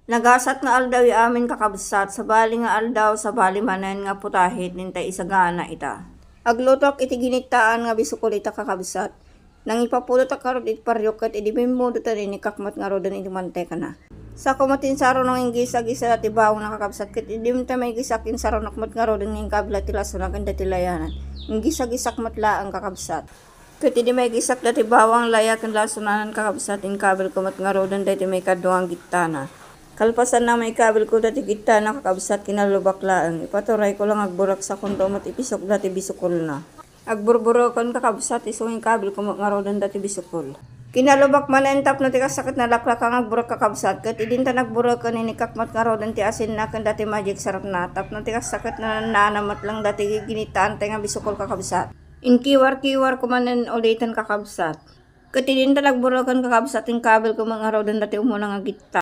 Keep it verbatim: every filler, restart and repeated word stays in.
Nagasat nga aldaw amin, kakabsat, sabali nga aldaw, sabali manen nga putahit, intay isagana ita. Aglutok iti ginittaan nga bisukol ita, kakabsat. Nangipapulotak ngarud iti parriok ket idi bimmudotan, inikak met ngaruden iti mantekana. Sako met ti insarunok nga inggisagisa dati bawangna, kakabsat, ket idi met maigisak, insarunok met ngaruden nga inkabil dati lasona ken dati layana. Inggisagisak met laeng, kakabsat. Ket idi maigisak dati bawang, laya ken lasonanan, kakabsat, inkabilko met ngaruden daytoy maikadua nga gittana. Kalpasanna, maikabilko dati gittana, kakabsat, kinalubak laeng. Ipaturayko la nga agburek sakonto met ipisok dati bisukolna. Agburbureken, kakabsat, isu nga inkabilko met ngaruden dati bisukol. Kinalubak manen tapno ti kasta ket nalaklaka nga agburek, kakabsat, ket idinta nagbureken, inikak met ngaruden ti asinna ken dati magic sarapna, tapno ti kasta ket nanana met laeng dati ginittaanta nga bisukol, kakabsat. Inkiwar-kiwarko manen uliten, kakabsat. Ket idinta nagbureken, kakabsat, inkabilko met ngaruden dati umuna nga gitta.